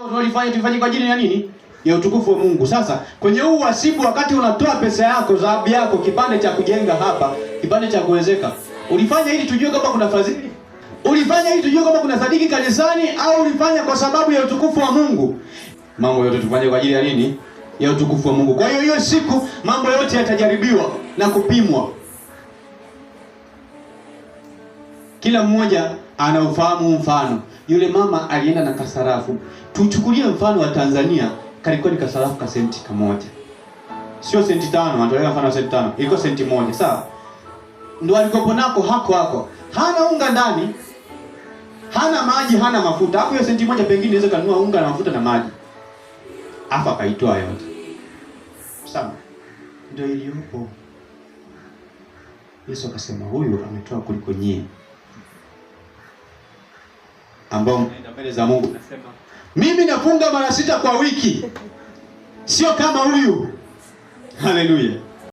Tunalifanya tufanye kwa ajili ya nini? Ya utukufu wa Mungu. Sasa kwenye huu uhasibu, wakati unatoa pesa yako, dhahabu yako, kipande cha kujenga hapa, kipande cha kuwezeka, ulifanya ili tujue kama kuna fadhili? Ulifanya ili tujue kama kuna sadiki kanisani, au ulifanya kwa sababu ya utukufu wa Mungu? Mambo yote tufanye kwa ajili ya nini? Ya utukufu wa Mungu. Kwa hiyo hiyo siku mambo yote yatajaribiwa na kupimwa. Kila mmoja anaufahamu mfano. Yule mama alienda na kasarafu. Tuchukulie mfano wa Tanzania, kalikuwa ni kasarafu ka senti kamoja, sio senti 5. Anatolea mfano wa senti 5, ilikuwa senti 1, sawa? Ndio alikopo nako hako hako, hana unga ndani, hana maji, hana mafuta. Hapo hiyo senti 1 pengine inaweza kanunua unga na mafuta na maji, afa akaitoa yote. Sawa, ndio iliyopo. Yesu akasema huyu ametoa kuliko nyie ambao mnaenda mbele za Mungu nasema mimi nafunga mara 6 kwa wiki, sio kama huyu. Haleluya.